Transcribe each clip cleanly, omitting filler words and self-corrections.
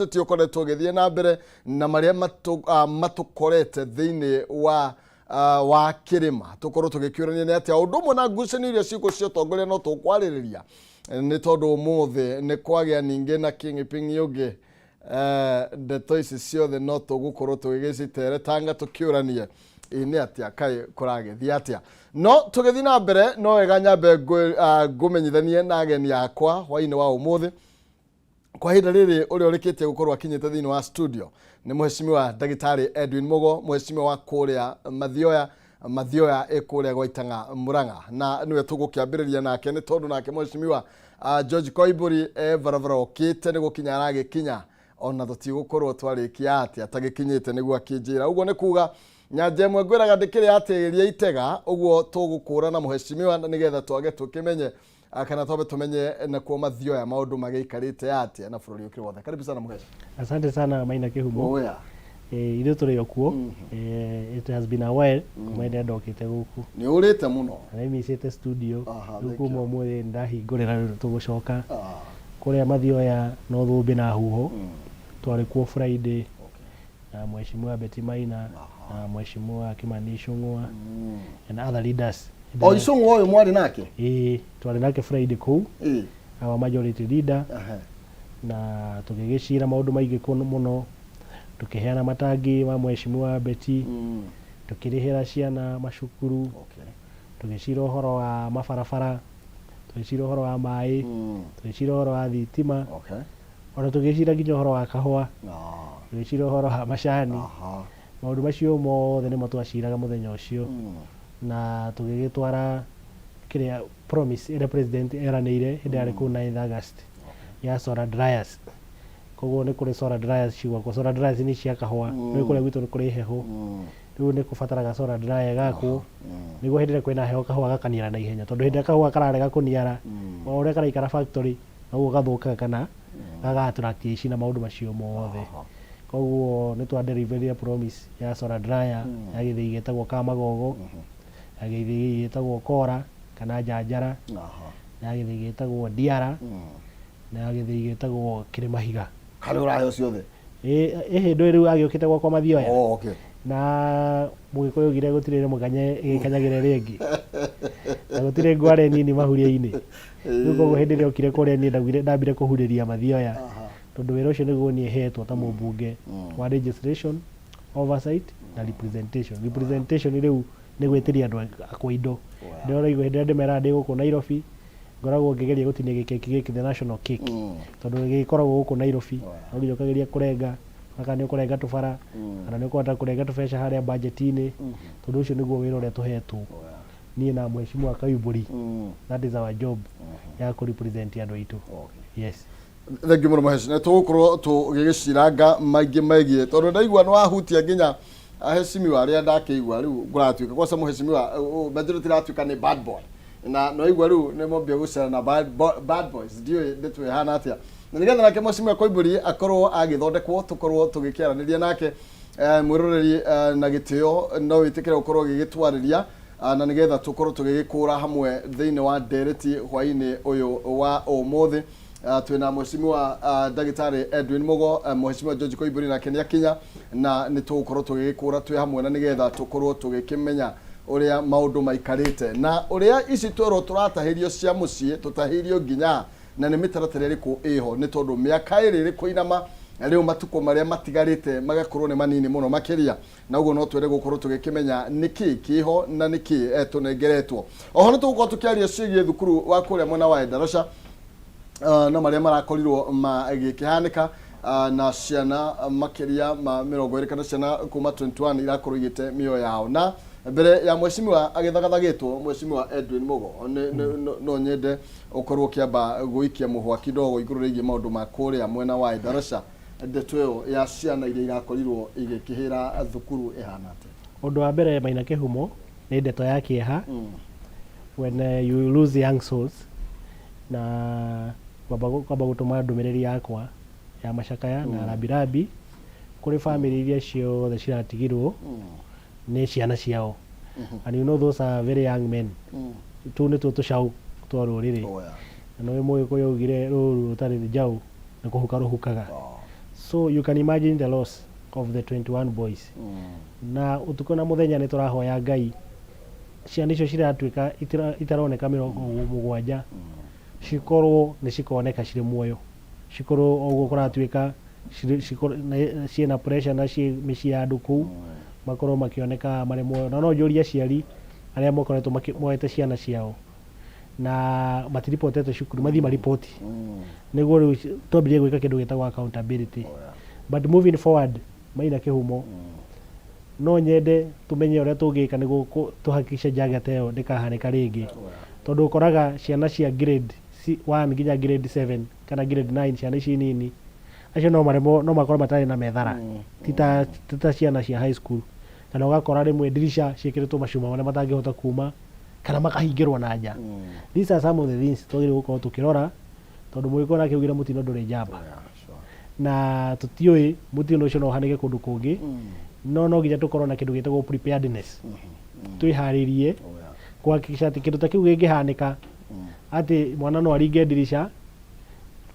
Ũteti ũkoretwo ũgĩthiĩ na mbere na marĩa matũkorete thĩinĩ wa kĩrĩma, tũkorwo tũgĩkĩũrania nĩ atĩa ũndũ ũmwe na ngucanio iria ciĩkuo cia ũtongoria no tũkwarĩrĩria, nĩ tondũ ũmũthĩ nĩ kwagĩa ningĩ na kingpin ũngĩ. Ndeto ici ciothe no tũgũkorwo tũgĩgĩciteretanga tũkĩũranie ĩ nĩ atĩa, kaĩ kũragĩthiĩ atĩa. No tũgĩthiĩ na mbere, no wega nyambe ngũmenyithanie na ageni akwa hwainĩ wa ũmũthĩ. Kwa ihinda rĩrĩ, ũrĩa ũrĩkĩtie gũkorwo akinyĩte thĩinĩ wa studio nĩ Mheshimiwa Ndagĩtarĩ Edwin Mugo, Mheshimiwa wa kũrĩa Mathioya. Mathioya ĩ kũrĩa gwa Itang'a, Murang'a, na nĩwe tũgũkĩambĩrĩria nake, nĩ tondũ nake Mheshimiwa George Koimburi e barabara okĩte, nĩ gũkinya aragĩkinya, ona tũtigũkorwo twarĩkia atĩa atagĩkinyĩte nĩguo akĩnjĩra ũguo. Nĩ kuga nyanja ĩmwe ngwĩraga ndĩkĩrĩ atĩria itega ũguo tũgũkũrana Mheshimiwa, na nĩgetha twage tũkĩmenye kana twambe tũmenye nakuo Mathioya maũndũ magĩikarĩte atĩa na bũrũri ũkĩrĩ wothe. Karibu sana, Mhesh. Asante sana, Maina Kĩhumo. Oya. Ithuĩ tũrĩ o kuo. It has been a while kuma hĩndĩ ĩrĩa ndokĩte gũkũ. Nĩ ũrĩte mũno. Na nĩmicĩte studio. Aha, Rĩu thank kuma you. ũmũthĩ nĩndahingũrĩra, rĩu tũgũcoka kũrĩa Mathioya no thũmbĩ na huho. Twarĩ kuo Friday na Mheshimiwa Betty Maina na Mheshimiwa Kimani Ichung'wa and other leaders. O Icũng'wa ũyũ mwarĩ nake? Ĩĩ, twarĩ nake Friday kũu, our majority leader, na tũgĩgĩcira maũndũ maingĩ mũno, tũkĩheana matangi ma Mheshimiwa Betty, tũkĩrĩhĩra ciana macukuru, tũgĩcira ũhoro wa mabarabara, tũgĩcira ũhoro wa maĩ, tũgĩcira ũhoro wa thitima, ona tũgĩcira nginya ũhoro wa kahũa, tũgĩcira ũhoro wa macani. Maũndũ macio mothe nĩmo twaciraga mũthenya ũcio, na tũgĩgĩtwara kĩrĩa promise ĩrĩa president eranĩire hĩndĩ yarĩ kũu 9th August ya solar dryers. Koguo nĩ kũrĩ solar dryers cigwakwo. Solar dryers nĩ cia kahũa. Nĩ kũrĩa gwitũ nĩ kũrĩ heho, rĩu nĩ kũbataraga solar dryer ĩgakwo nĩguo hĩndĩ ĩrĩa kwĩna heho kahũa gakaniara na ihenya, tondũ hĩndĩ ĩrĩa kahũa kararega kũniara, o ũrĩa karaikara factory noguo gathũkaga kana gaga attract aici na maũndũ macio mothe. Koguo nĩ twa deliver promise ya solar dryer ya gĩthĩi gĩtagwo Kamagogo, ya gĩthĩi gĩtagwo Kora kana Njanjara, ya gĩthĩi gĩtagwo Ndiara, na ya gĩthĩi gĩtagwo Kĩrĩmahiga. Harĩ ũraheo ciothe? Ĩ hĩndĩ rĩu agĩũkĩte gwakwa Mathioya. Oh, okay. Na Mũgĩkũyũ augire gũtirĩ mũkanye ĩgĩkanyagĩra ĩrĩa ĩngĩ, na gũtirĩ ngware nini mahuria-inĩ. Rĩu koguo hĩndĩ ĩrĩa okire kũrĩa niĩ ndaugire ndambire kũhurĩria Mathioya, tondũ wĩra ũcio nĩguo niĩ hetwo ta mũmbunge wa legislation, oversight na representation. Representation rĩu nĩ gwĩtĩria andũ akwa indo. Ndĩroraigua hĩndĩ ĩrĩa ndĩmeraga ndĩ gũkũ Nairobi, ngoragwo ngĩgeria gũtinia gĩkeki gĩkĩ, the national cake, tondũ gĩkoragwo gũkũ Nairobi, no nginya ũkageria kũrenga, kana nĩ ũkũrenga tũbara, kana nĩ ũkũhota kũrenga tũbeca harĩa budget-inĩ, tondũ ũcio nĩguo wĩra ũrĩa tũhetwo niĩ na Mheshimiwa Koimburi. That is our job ya kũ represent andũ aitũ. Yes. Thengiũ mũno, Mũheci. Nĩ tũgũkorwo tũgĩgĩciranga maingĩ megiĩ, tondũ ndaigua nĩ wahutia nginya aheshimiwa arĩa ndakĩigua rĩu kũratuĩka kwaca Mheshimiwa majority iratuĩka nĩ bad boy, na no igua rĩu nĩ mombia gũcera na bad boys, ndiũĩ ndeto ĩhana atĩa. Na nĩgetha nake Mheshimiwa Koimburi akorwo agĩthondekwo, tũkorwo tũgĩkĩaranĩria nake. Mwĩroreri, na gĩtĩo no wĩtĩkĩre gũkorwo ũgĩgĩtwarĩria, na nĩgetha tũkorwo tũgĩgĩkũra hamwe thĩinĩ wa ndereti hwainĩ ũyũ wa ũmũthĩ. Twĩna Mheshimiwa Ndagĩtarĩ Edwin Mugo, Mheshimiwa George Koimburi nake nĩ akinya, na nĩ tũgũkorwo tũgĩgĩkũra twĩ hamwe, na nĩgetha tũkorwo tũgĩkĩmenya ũrĩa maũndũ maikarĩte na ũrĩa ici twerwo tũratahĩrio cia mũciĩ tũtahĩirio nginya, na nĩ mĩtaratara ĩrĩkũ ĩho, nĩ tondũ mĩaka ĩrĩ ĩrĩ kũinama rĩu, matukũ marĩa matigarĩte magakorwo nĩ manini mũno makĩria, na ũguo no twende gũkorwo tũgĩkĩmenya nĩkĩ kĩho na nĩkĩ tũnengeretwo. Oho nĩ tũgũkorwo tũkĩaria ciĩgiĩ thukuru wa kũrĩa mwena wa Endarasha na marĩa marakorirwo magĩkĩhanĩka, na ciana makĩria ma 20 kana ciana kuma 21 irakorwo igĩte mĩoyo yao. Na mbere ya Mheshimiwa agĩthagathagĩtwo, Mheshimiwa Edwin Mugo, no nyende ũkorwo ũkĩamba gũikia mũhwa kidogo igũrũ rĩgiĩ maũndũ ma kũrĩa mwena wa Endarasha. Ndeto ĩyo ya ciana iria irakorirwo igĩkĩhĩra thukuru ĩhana atĩa? Ũndũ wa mbere, Maina Kĩhumo, nĩ ndeto ya kĩeha when you lose young souls, na kwamba gũtũma ndũmĩrĩri yakwa ya macakaya na rambirambi kũrĩ family iria ciothe ciratigirwo nĩ ciana ciao. And you know those are very young men. Tũu nĩtuo tũcaũ twa rũrĩrĩ. Na nĩũĩ Mũgĩkũyũ augire rũru rũtarĩ njaũ nĩ kũhuka rũhukaga. So you can imagine the loss of the 21 boys. Na ũtukũ na mũthenya nĩ tũrahoya Ngai ciana icio ciratuĩka itaroneka 70 cikorwo nĩ cikoneka cirĩ muoyo, cikorwo oguo kũratuĩka ciĩna pressure na ciĩ mĩciĩ ya andũ kũu, makorwo makĩoneka marĩ muoyo. Na no njũrie aciari arĩa makoretwo moete ciana ciao na matiribotete cukuru, mathiĩ mariboti nĩguo rĩu twambĩrĩrie gwĩka kĩndũ gĩtagwo accountability. But moving forward, Maina Kĩhumo, no nyende tũmenye ũrĩa tũngĩka nĩguo tũhakikishe njanga ta ĩyo ndĩkahanĩka rĩngĩ, tondũ ũkoraga ciana cia grade 1 nginya grade 7 kana grade 9, ciana ici nini, acio no maremwo, no makorwo matarĩ na methara, ti ta ciana cia high school, kana ũgakora rĩmwe ndirica ciĩkĩrĩtwo macuma marĩa matangĩhota kuma kana makahingĩrwo na nja. These are some of the things twagĩrĩirwo gũkorwo tũkĩrora, tondũ mũgĩkũyũ nake augire mũtino ndũrĩ njamba, na tũtiũĩ mũtino ũcio no ũhanĩke kũndũ kũngĩ. No nginya tũkorwo na kĩndũ gĩtagwo preparedness, twĩharĩrie kuhakikisha atĩ kĩndũ ta kĩu gĩngĩhanĩka, atĩ mwana no aringe ndirica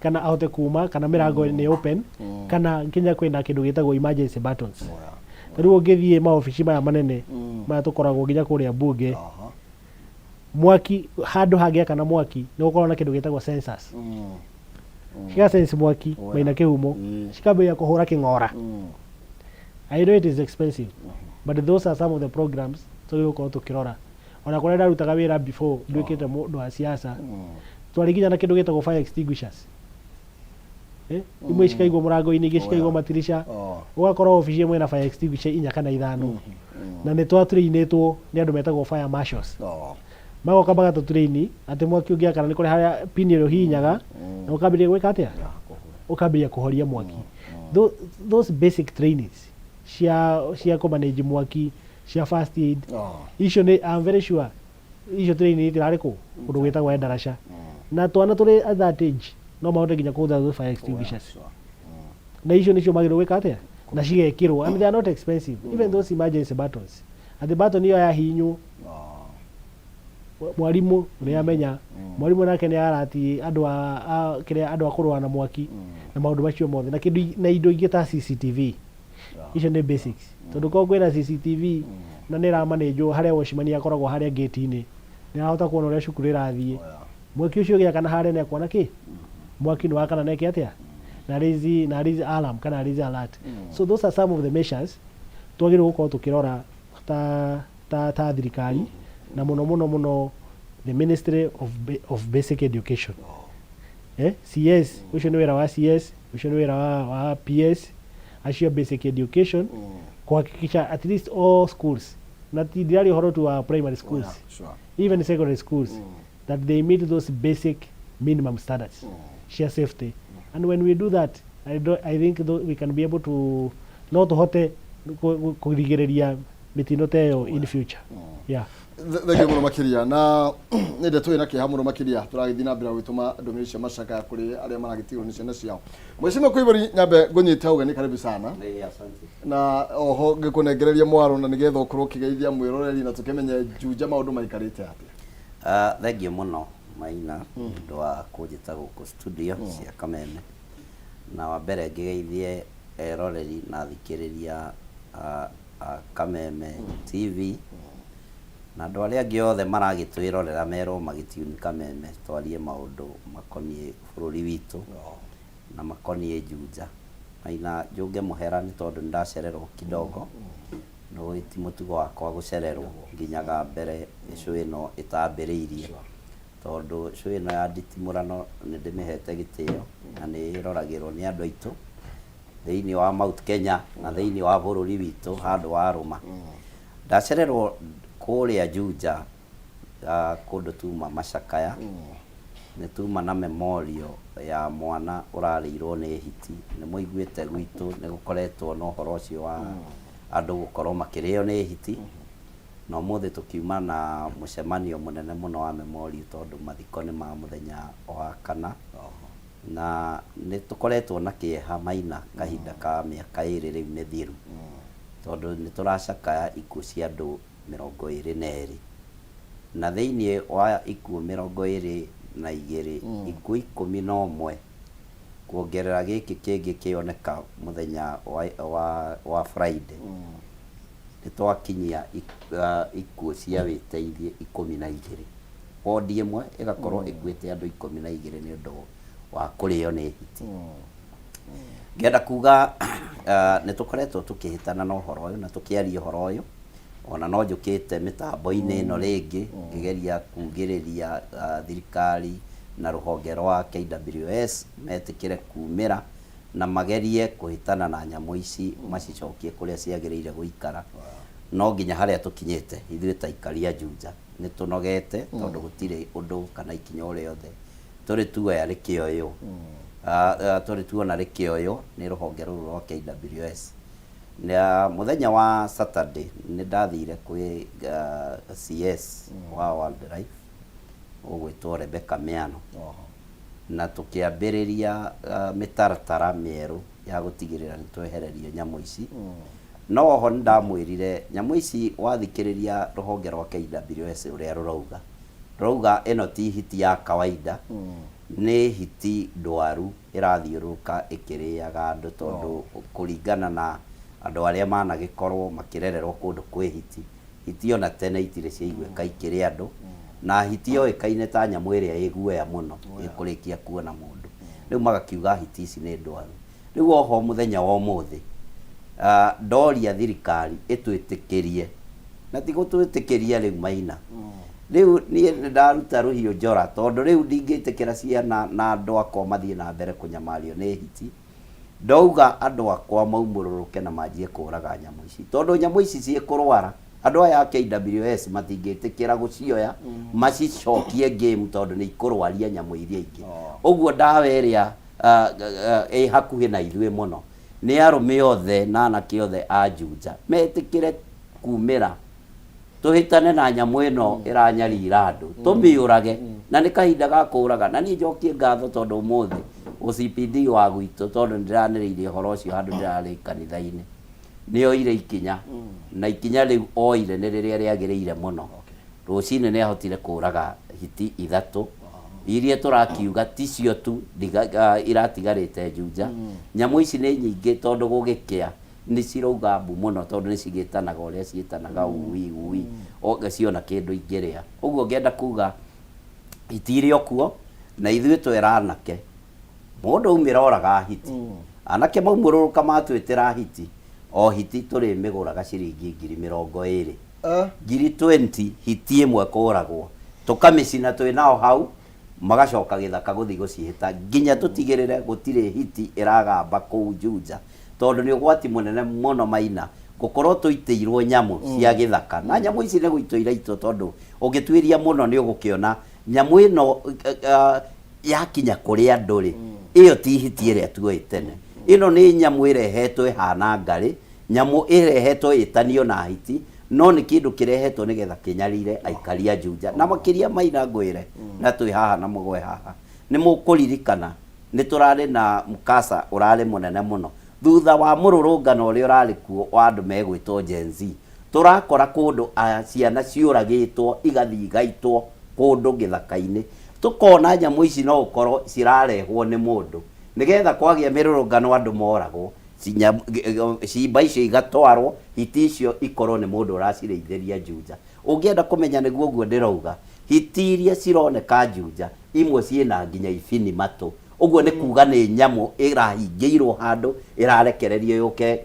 kana ahote kuma, kana mĩrango nĩ open, kana nginya kwĩna kĩndũ gĩtagwo emergency buttons. Ta rĩu ũngĩthiĩ maobici maya manene maya tũkoragwo nginya kũrĩa bunge, mwaki handũ hangĩakana mwaki, nĩ gũkorwo na kĩndũ gĩtagwo sensors, ciga sense mwaki. Maina Kĩhumo, cikambĩrĩria kũhũra kĩng'ora. I know it is expensive, but those are some of the programs tũgĩrĩirwo gũkorwo tũkĩrora. Ona kũrĩa ndarutaga wĩra before nduĩkĩte mũndũ wa siasa, twarĩ nginya na kĩndũ gĩtagwo fire extinguishers, imwe cikaigwo mũrango-inĩ, ingĩ cikaigwo matirica. Ũgakora obici ĩmwe ĩna fire extinguisher inya kana ithano, na nĩ twatũrĩinĩtwo nĩ andũ metagwo fire marshals. Magoka magatũtũrĩini atĩ mwaki ũngĩakana, nĩ kũrĩ harĩa pin ĩrĩa ũhihinyaga na ũkambĩrĩria gwĩka atĩa, ũkambĩrĩria kũhoria mwaki. Those basic trainings cia kũmanage mwaki, cia first aid, icio nĩ, I'm very sure icio training itirarĩ kũ kũndũ gwĩtagwo Endarasha, na twana tũrĩ at that age no mahote nginya kũhũthĩra those fire extinguishers, na icio nĩcio magĩrĩirwo gwĩka atĩa na cigekĩrwo, and they are not expensive. Even those emergency buttons, atĩ button ĩyo yahihinywo, mwarimũ nĩ amenya, mwarimũ nake nĩ arati andũ a kĩrĩa, andũ a kũrũa na mwaki na maũndũ macio mothe, na kĩndũ na indo ingĩ ta CCTV. Icio nĩ basics, tondũ korwo kwĩna CCTV na nĩ ĩramanĩnjwo harĩa watchman akoragwo harĩa gate-inĩ, nĩ arahota kuona ũrĩa cukuru ĩrathiĩ. Mwaki ũcio ũgĩakana harĩa, nĩ akuona kĩ mwaki nĩ wakana, neke atĩa na raise alarm kana raise alert. So those are some of the measures twagĩrĩirwo gũkorwo tũkĩrora ta thirikari, na mũno mũno mũno the Ministry of Basic Education, CS. Ũcio nĩ wĩra wa CS, ũcio nĩ wĩra wa PS acio basic education, kuhakikisha at least all schools, na ti ndiraria ũhoro tu wa primary schools, even secondary schools, that they meet those basic minimum standards cia safety. And when we do that, I think we can be able to, no tũhote kũrigĩrĩria mĩtino ta ĩyo in future, yeah. Thengiũ mũno makĩria, na nĩ ndeto ĩna kĩeha mũno makĩria. Tũragĩthiĩ na mbere gwĩtũma ndũmĩrĩri cia macakaya kũrĩ arĩa maragĩtigwo nĩ ciana ciao. Mheshimiwa Koimbũri, nyambe ngũnyite ũgeni, karibu sana. Asante. Na oho ngĩkũnengereria mwaro na nĩgetha ũkorwo ũkĩgeithia mwĩroreri na tũkĩmenye Juja maũndũ maikarĩte atĩa. Thengiũ mũno Maina nĩ ũndũ wa kũnjĩta gũkũ studio cia Kameme, na wa mbere ngĩgeithie eroreri na athikĩrĩria a Kameme TV na andũ arĩa angĩ othe maragĩtwĩrorera, merwo magĩtune Kameme twarie maũndũ makoniĩ bũrũri witũ na makoniĩ Juja. Maina, njũnge mũhera nĩ tondũ nĩ ndacererwo kidogo, no ti mũtugo wakwa gũcererwo nginyaga mbere show ĩno ĩtambĩrĩirie, tondũ show ĩno ya nditimũrano nĩ ndĩmĩhete gĩtĩo na nĩ ĩroragĩrwo nĩ andũ aitũ thĩinĩ wa Mount Kenya na thĩinĩ wa bũrũri witũ handũ wa rũma. Ndacererwo kũrĩa Juja, kũndũ tuma macakaya, nĩ tuma na memorial ya mwana ũrarĩirwo nĩ hiti. Nĩ mũiguĩte gwitũ nĩ gũkoretwo na ũhoro ũcio wa andũ gũkorwo makĩrĩo nĩ hiti, na ũmũthĩ tũkiuma na mũcemanio mũnene mũno wa memorial, tondũ mathiko nĩ ma mũthenya wa kana, na nĩ tũkoretwo na kĩeha Maina kahinda ka mĩaka 2 rĩu mĩthiru, tondũ nĩ tũracakaya ikuũ cia andũ 22, na thĩinĩ wa ikuũ 22, ikuũ 11. Kuongerera gĩkĩ kĩngĩ kĩoneka mũthenya wa Friday, nĩ twakinyia ikuũ cia wĩteithie 12. Wondi ĩmwe ĩgakorwo ĩkuĩte andũ 12 nĩ ũndũ wa kũrĩo nĩ hiti. Ngenda kuga nĩ tũkoretwo tũkĩhĩtana na ũhoro ũyũ na tũkĩaria ũhoro ũyũ, ona no njũkĩte mĩtambo-inĩ ĩno rĩngĩ ngĩgeria kugĩrĩria thirikari na rũhonge rwa KWS metĩkĩre kumĩra na magerie kũhĩtana na nyamũ ici, macicokie kũrĩa ciagĩrĩire gũikara. No nginya harĩa tũkinyĩte ithuĩ ta aikari a Juja nĩ tũnogete, tondũ gũtirĩ ũndũ kana ikinya o rĩothe tũrĩ tuoya rĩkĩoywo, tũrĩ tuona rĩkĩoywo nĩ rũhonge rũrũ rwa KWS. Na mũthenya wa Saturday nĩ ndathire kwĩ CS wa Wildlife ũgwĩtwo Rebecca Miano, na tũkĩambĩrĩria mĩtaratara mĩerũ ya gũtigĩrĩra nĩ twehererio nyamũ ici. No oho nĩ ndamwĩrire nyamũ ici, wathikĩrĩria rũhonge rwa KWS ũrĩa rũrauga, rũrauga ĩno ti hiti ya kawaida, nĩ hiti ndwaru ĩrathiũrũrũka ĩkĩrĩaga andũ, tondũ kũringana na andũ arĩa managĩkorwo makĩrererwo kũndũ kwĩ hiti, hiti ona tene itirĩ ciaiguĩka ikĩrĩa andũ, na hiti yoĩkaine ta nyamũ ĩrĩa ĩ guoya mũno ĩkũrĩkia kuona mũndũ. Rĩu magakiuga hiti ici nĩ ndwaru. Rĩu oho mũthenya wa ũmũthĩ ndoria thirikari ĩtwĩtĩkĩrie, na ti gũtwĩtĩkĩria rĩu Maina, rĩu niĩ nĩ ndaruta rũhiũ njora, tondũ rĩu ndingĩtĩkĩra ciana na andũ akwa mathiĩ na mbere kũnyamario nĩ hiti. Ndauga andũ akwa maumũrũrũke na manjie kũraga nyamũ ici, tondũ nyamũ ici ciĩkũrwara. Andũ aya a KWS matingĩtĩkĩra gũcioya macicokie game, tondũ nĩ ikũrwaria nyamũ iria ingĩ. Ũguo ndawa ĩrĩa ĩ hakuhĩ na ithuĩ mũno nĩ arũme othe na anake othe a Juja metĩkĩre kumĩra tũhĩtane na nyamũ ĩno ĩranyarira andũ, tũmĩũrage, na nĩ kahinda ga kũũraga. Na niĩ njokie ngatho tondũ ũmũthĩ OCPD wa gwitũ, tondũ nĩ ndĩranĩrĩirie ũhoro ũcio handũ ndĩrarĩ kanitha-inĩ, nĩ oire ikinya, na ikinya rĩu oire nĩ rĩrĩa rĩagĩrĩire mũno. Rũcinĩ nĩ ahotire kũraga hiti 3 iria tũrakiuga ticio tu iratigarĩte Juja. Nyamũ ici nĩ nyingĩ, tondũ gũgĩkĩa nĩ cirauga mbu mũno, tondũ nĩ cigĩtanaga ũrĩa ciĩtanaga ui ui ciona kĩndũ ingĩrĩa. Ũguo ngenda kuga hiti irĩ o kuo, na ithuĩ twera anake, mũndũ aumĩra oraga hiti. Anake maumũrũrũka matwĩtĩra hiti, o hiti tũrĩmĩgũraga ciringi 20,000. 20,000 hiti ĩmwe kũragwo, tũkamĩcina twĩ nao hau, magacoka gĩthaka gũthiĩ gũcihĩta nginya tũtigĩrĩre gũtirĩ hiti ĩragamba kũu Juja, tondũ nĩ ũgwati mũnene mũno Maina gũkorwo tũitĩirwo nyamũ cia gĩthaka. Na nyamũ ici nĩ gũitwo iraitwo, tondũ ũngĩtuĩria mũno nĩ ũgũkĩona nyamũ ĩno yakinya kũrĩ andũ rĩ, ĩyo ti hiti ĩrĩa tuoĩ tene. Ĩno nĩ nyamũ ĩrehetwo ĩhana ngarĩ, nyamũ ĩrehetwo ĩtanio na hiti, no nĩ kĩndũ kĩrehetwo nĩgetha kĩnyarire aikari a Juja. Na makĩria Maina ngwĩre, na twĩ haha na mũgwe haha, nĩ mũkũririkana nĩ tũrarĩ na mkasa ũrarĩ mũnene mũno thutha wa mũrũrũngano ũrĩa ũrarĩ kuo wa andũ megwĩtwo Gen Z. Tũrakora kũndũ ciana ciũragĩtwo igathiĩ igaitwo kũndũ gĩthaka-inĩ, tũkona nyamũ ici no gũkorwo cirarehwo nĩ mũndũ nĩgetha kwagĩa mĩrũrũngano andũ moragwo, cimba icio igatwarwo, hiti icio ikorwo nĩ mũndũ ũracirĩithĩria Juja. Ũngĩenda kũmenya nĩguo ũguo ndĩrauga, hiti iria cironeka Juja imwe ciĩna nginya ibini matũ. Ũguo nĩ kuga nĩ nyamũ ĩrahingĩirwo handũ ĩrarekererio yũke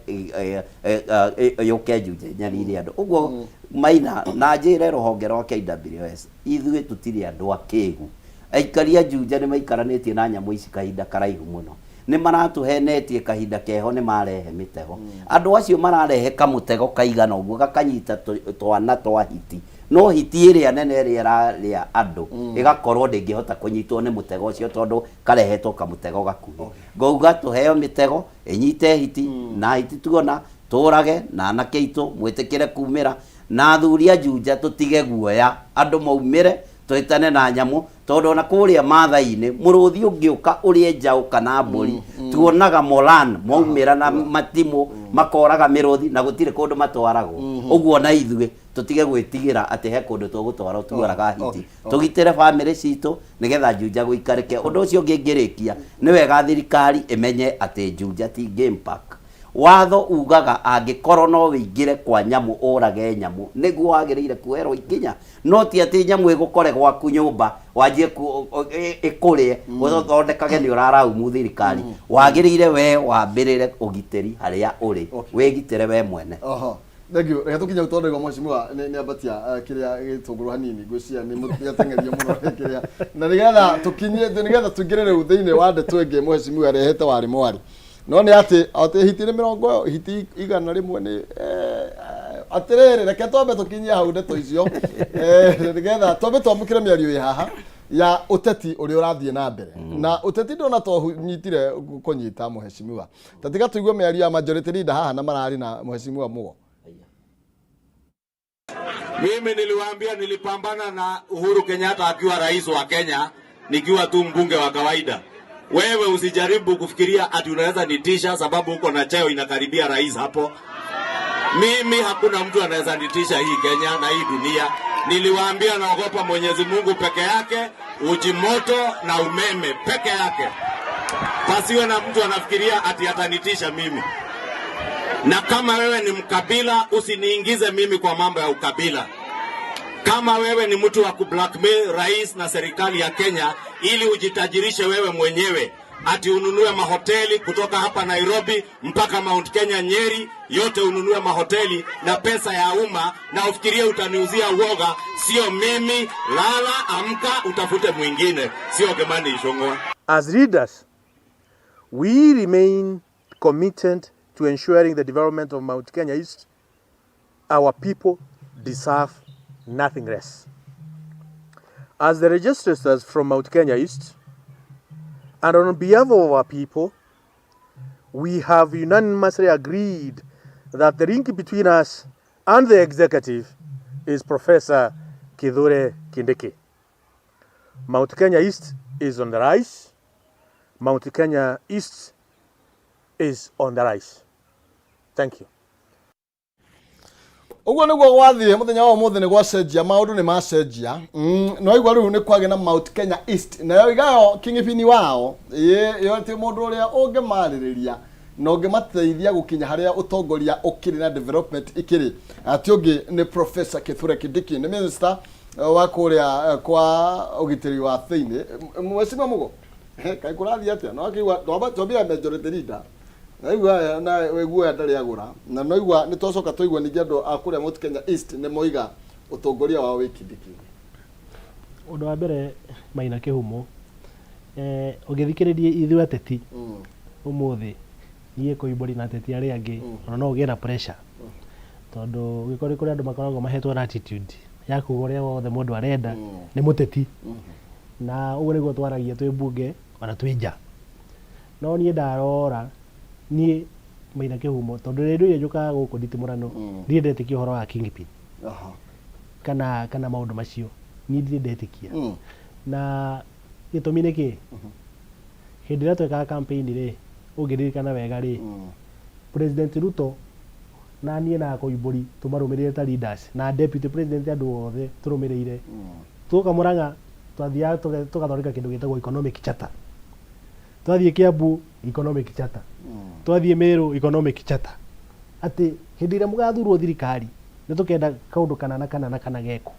yũke Juja ĩnyarire andũ. Ũguo Maina, na njĩre rũhonge rwa KWS, ithuĩ tũtirĩ andũ akĩgu. Aikari a Juja nĩ maikaranĩtie na nyamũ ici kahinda karaihu mũno. Nĩ maratũhenetie kahinda keho nĩ marehe mĩtego. Andũ acio mararehe kamũtego kaigana ũguo gakanyita twana twa hiti, no hiti ĩrĩa nene ĩrĩa ĩrarĩa andũ ĩgakorwo ndĩngĩhota kũnyitwo nĩ mũtego ũcio, tondũ karehetwo kamũtego gakuhĩ. Ngauga tũheo mĩtego ĩnyite hiti, na hiti tuona tũrage, na anake aitũ mwĩtĩkĩre kumĩra, na athuri a Juja tũtige guoya, andũ maumĩre tũhĩtane na nyamũ. Tondũ ona kũrĩa Maathai-inĩ mũrũthi ũngĩũka ũrĩe njaũ kana mbũri, tuonaga moran maumĩra na matimũ makoraga mĩrũthi na gũtirĩ kũndũ matwaragwo. Ũguo na ithuĩ tũtige gwĩtigĩra atĩ he kũndũ tũgũtwarwo tuoraga hiti. Tũgitĩre bamĩrĩ citũ nĩgetha Juja gũikarĩke. Ũndũ ũcio ũngĩ ngĩrĩkia, nĩ wega thirikari ĩmenye atĩ Juja ti game park. Watho ugaga angĩkorwo no wĩingĩre kwa nyamũ ũrage nyamũ nĩguo wagĩrĩire kuoerwo ikinya, no ti atĩ nyamũ ĩgũkore gwaku nyũmba wanjie ĩkũrĩe ũthondekage nĩ ũraraumu thirikari. Wagĩrĩire we wambĩrĩre ũgitĩri harĩa ũrĩ, wĩgitĩre we mwene. Oho. Thank you. Reke tũkinye hau tondũ ndaigua mheshimiwa nĩ ambatia kĩrĩa gĩtũngũrũ hanini, ngwĩciria nĩ nĩateng'erio mũno nĩ kĩrĩa. Na nĩgetha tũkinye, nĩgetha tũingĩre rĩu thĩinĩ wa ndeto ĩngĩ mheshimiwa arehete warĩ mwarĩ. No nĩ atĩ atĩ hiti nĩ mĩrongo hiti 100 nĩ atĩrĩrĩ, reke twambe tũkinyie hau ndeto icio nĩgetha twambe twamũkĩre mĩario ĩ haha ya ũteti ũrĩa ũrathiĩ na mbere. Na ũteti ndona to nyitire kũnyita mheshimiwa. Ta tiga tũigue mĩario ya majority leader haha na mararĩ na mheshimiwa Mugo. Mimi niliwaambia nilipambana na Uhuru Kenyatta akiwa rais wa Kenya nikiwa tu mbunge wa kawaida. Wewe usijaribu kufikiria ati unaweza nitisha sababu uko na cheo inakaribia rais hapo. Mimi hakuna mtu anaweza nitisha hii Kenya na hii dunia. Niliwaambia naogopa Mwenyezi Mungu peke yake, uji moto na umeme peke yake. Pasiwe na mtu anafikiria ati atanitisha mimi. Na kama wewe ni mkabila, usiniingize mimi kwa mambo ya ukabila. Kama wewe ni mtu wa kublackmail rais na serikali ya Kenya ili ujitajirishe wewe mwenyewe, ati ununue mahoteli kutoka hapa Nairobi mpaka Mount Kenya, Nyeri, yote ununue mahoteli na pesa ya umma na ufikirie utaniuzia uoga, sio mimi. Lala, amka, utafute mwingine, sio Kimani Ichung'wah. As leaders, we remain committed to ensuring the development of Mount Kenya East. Our people deserve nothing less. As the legislators from Mount Kenya East, and on behalf of our people, we have unanimously agreed that the link between us and the executive is Professor Kithure Kindiki. Mount Kenya East is on the rise. Mount Kenya East is on the rise. Thank you. Ũguo nĩguo gwathire mũthenya wa ũmũthĩ, nĩ gwacenjia, maũndũ nĩ macenjia. No igua rĩu nĩ kwagĩa na Mount Kenya East, nayo igayo king'ibini wao ĩyo atĩ mũndũ ũrĩa ũngĩmarĩrĩria na ũngĩmateithia gũkinya harĩa ũtongoria ũkĩrĩ na development ikĩrĩ atĩ ũngĩ nĩ Professor Kithure Kindiki, nĩ minister wa kũrĩa kwa ũgitĩri wa thĩinĩ. Mheshimiwa Mugo, kaĩ kũrathiĩ atĩa? No akĩigua twambire majority leader naigua na guoya ndarĩ agũra, na noigua nĩ twacoka twaigua ningĩ andũ a kũrĩa Mount Kenya East nĩ moiga ũtongoria wao wĩ Kindiki. Ũndũ wa mbere, Maina Kĩhumo, ũngĩthikĩrĩria ithuĩ ateti ũmũthĩ, niĩ Koimbũri na ateti arĩa angĩ, ona no ũgĩe na pressure, tondũ ũngĩkorwo kũrĩ andũ makoragwo mahetwo na attitude ya kuga ũrĩa wothe mũndũ arenda nĩ mũteti, na ũguo nĩguo twaragia twĩ mbunge ona twĩ nja. No niĩ ndarora, niĩ Maina Kĩhumo, tondũ rĩrĩa ndũire njũkaga gũkũ nditimũrano, ndirĩ ndetĩkia ũhoro wa kingpin kana maũndũ macio, niĩ ndirĩ ndetĩkia. Na gĩtũmi nĩ kĩ? Hĩndĩ ĩrĩa twekaga campaign rĩ, ũngĩririkana wega rĩ, President Ruto na niĩ na Koimbũri tũmarũmĩrĩire ta leaders na deputy president, andũ othe tũrũmĩrĩire, tuoka Murang'a twathiaga tũgathondeka kĩndũ gĩtagwo economic charter, twathiĩ Kiambu economic charter, twathiĩ Meru economic charter, atĩ hĩndĩ ĩrĩa mũgathurwo thirikari nĩ tũkenda kaũndũ kana na kana na kana gekwo.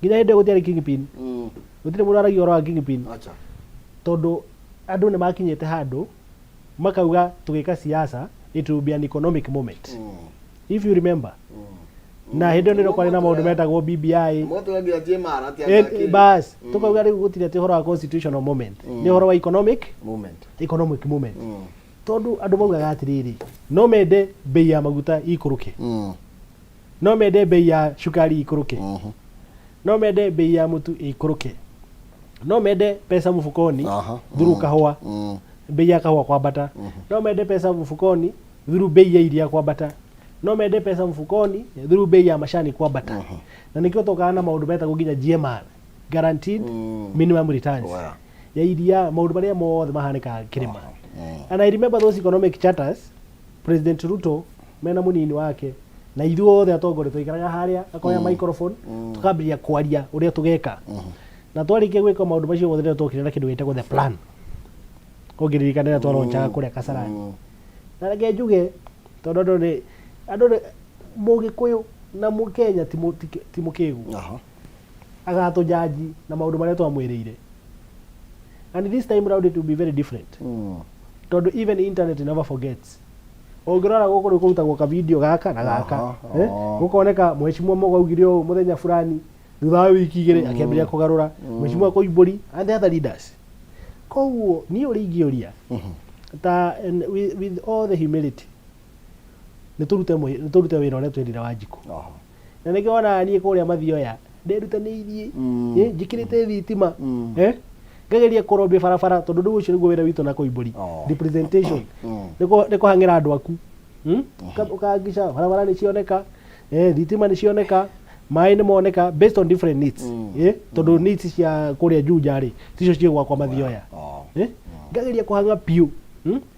Nginya hĩndĩ ĩyo gũtiarĩ kingpin, gũtirĩ mũndũ aragia ũhoro wa kingpin, tondũ andũ nĩ makinyĩte handũ makauga tũgĩka siasa it will be an economic moment, if you remember. Na hĩndĩ ĩyo nĩrĩo kwarĩ na maũndũ metagwo BBI. Mwatũragia JMR atĩ Bas tukauga rĩu gũtirĩ atĩ ũhoro wa constitutional moment, nĩ ũhoro wa economic moment. Economic moment, tondũ andũ maugaga atĩrĩrĩ, no mende bei ya maguta ikũrũke, no mende bei ya cukari ikũrũke, no mende bei ya mũtu ikũrũke, no mende pesa mfukoni through kahũa, bei ya kahũa kwambata, no mende pesa mfukoni through bei ya iria kwambata, no mende pesa mfukoni through bei ya macani kwambata. Na nĩkĩo tũkaga na maũndũ metagwo nginya GMR. Guaranteed minimum returns ya iria, maũndũ marĩa mothe mahanĩkaga kĩrĩma. And I remember those economic charters, President Ruto mena mũnini wake na ithuothe atongoria twaikaraga harĩa, akoya microphone, tukambĩrĩria kwaria ũrĩa tũgeka. Na twarĩkia gwĩka maũndũ macio mothe, nĩrĩo twokire na kĩndũ gĩtagwo the plan, ũngĩririkana, rĩrĩa twalaunchaga kũrĩa Kasarani. Na reke njuge, tondũ andũ nĩ mũgĩkũyũ na mũkenya ti mũkĩgu, agatũjaji na maũndũ marĩa twamwĩrĩire. And this time round it will be very different, tondũ even internet never forgets. Ũngĩrora gũkũ rĩu kũrutagwo ka video gaka na gaka, gũkoneka mheshimiwa Mogo augire ũũ mũthenya fulani, thutha wa wiki 2 akĩambĩrĩria kũgarũra, mheshimiwa Koimbũri and the other leaders. Koguo niĩ ũrĩa ingĩũria ta, and with all the humility, nĩ tũrute wĩra ũrĩa twendire wa njikũ. Na nĩkĩo wonaga niĩ kũrĩa Mathioya ndĩrutanĩirie, njĩkĩrĩte thitima, ngageria kũrombia barabara, tondũ rĩu ũcio nĩguo wĩra witũ na Koimbũri. Representation nĩ kũhang'ĩra andũ aku. Ũkahangisha barabara nĩ cioneka, thitima nĩ cioneka, maĩ nĩ moneka, based on different needs, tondũ needs cia kũrĩa Juja rĩ ticio ciĩ gwakwa Mathioya. Ngageria kũhang'a piũ,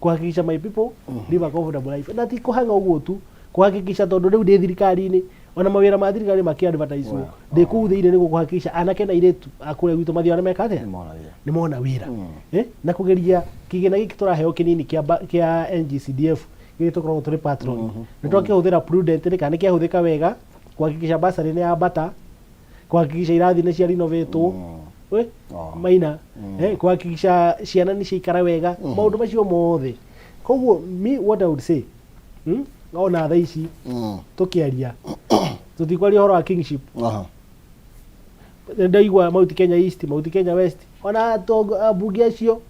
Kũhakikisha my people live a comfortable life. Na ti kũhang'a ũguo tu, kũhakikisha tondũ rĩu ndĩ thirikari-inĩ, ona mawĩra ma thirikari makĩ-advertise ndĩ kũu thĩinĩ, nĩguo kũhakikisha anake na airĩtu a kũrĩa gwitũ Mathioya nĩ meka atĩa? Nĩmona wĩra. Nĩ mona wĩra. Na kũgeria kĩgĩna gĩkĩ tũraheo kĩnini kĩa NGCDF gĩkĩ tũkoragwo tũrĩ patron, nĩ twakĩhũthĩra prudently kana nĩ kĩahũthĩka wega kuhakikisha basarĩ nĩ yambata, kuhakikisha irathi nĩ cia renovatwo, we maina, kuhakikisha ciana nĩ ciaikara wega, maũndũ macio mothe. Koguo me, what I would say, Ona thaa ici tũkĩaria, tũtikwaria ũhoro wa kingship. Ndaigua Mount Kenya East, Mount Kenya West, ona ambunge acio,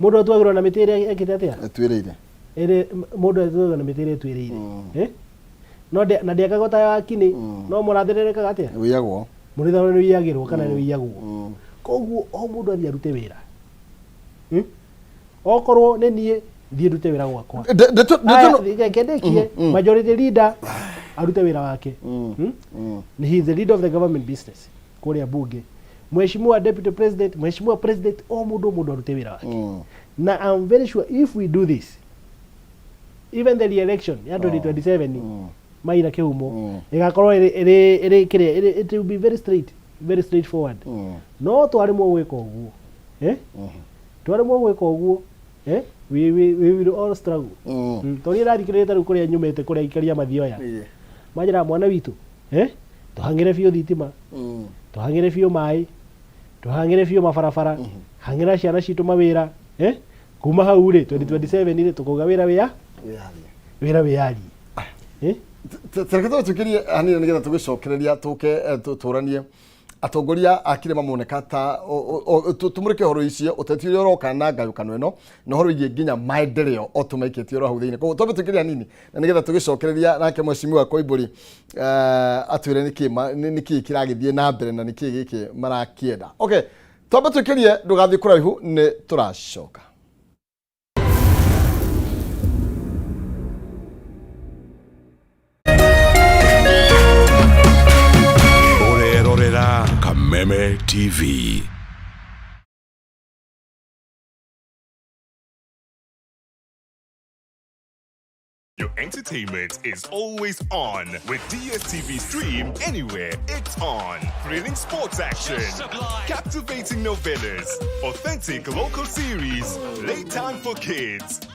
mũndũ atuagĩrwo na mĩtĩ ĩrĩa ekĩte atĩa? Ĩtuĩrĩire. Ĩrĩ mũndũ atuagĩrwo na mĩtĩ ĩrĩa ĩtuĩrĩire. No na ndĩakagwo ta ya kinĩ, no mũrathĩrĩrĩkaga atĩa? Wĩyagwo. Mũrĩthano nĩ wĩyagĩrwo kana nĩ wĩyagwo. Koguo o mũndũ athiĩ arute wĩra. Okorwo nĩ niĩ, thiĩ ndute wĩra gwakwa. Ndeto Aya, ndeto reke ndĩkie. Majority leader arute wĩra wake. He is the leader of the government business kũrĩa bunge. Mheshimiwa deputy president, mheshimiwa president, o mũndũ o mũndũ arute wĩra wake. Na I'm very sure if we do this, even the re-election ya 2027, Maina Kĩhumo, ĩgakorwo ĩrĩ kĩrĩa it will be very straight, very straightforward. No twaremwo gwĩka ũguo, twaremwo gwĩka ũguo, we will all struggle. Tondũ niĩ ndathikĩrĩria ta rĩu kũrĩa nyumĩte, kũrĩa ikaria Mathioya, manjĩraga mwana witũ, tũhang'ĩre biũ thitima, tũhang'ĩre biũ maĩ, tũhang'ĩre biũ mabarabara, hang'ĩra ciana citũ mawĩra, kuma hau rĩ 2027 rĩ tũkauga wĩra wĩa Wĩyarie. Wĩra wĩyarie, Tareke tũgĩtũkĩrie hanini nĩgetha tũgĩcokereria tũke tũranie atongoria a kĩrĩma moneka ta tũmũrĩke ũhoro icio, ũteti ũrĩa ũroka na ngayũkano ĩno, na ũhoro wĩgiĩ nginya maendeleo o tũmaikĩtie oro hau thĩinĩ. Koguo twambe tũkĩrie hanini na nĩgetha tũgĩcokereria nake mheshimiwa Koimbũri, atwĩre nĩkĩ nĩkĩ kĩragĩthiĩ na mbere na nĩkĩ gĩkĩ marakĩenda. Okay, twambe twĩkĩrie, ndũgathiĩ kũraihu, nĩ tũracoka. Ũrerorera Kameme TV. Your entertainment is always on with DSTV Stream Anywhere. It's on. Thrilling sports action, captivating novellas, authentic local series, playtime for kids.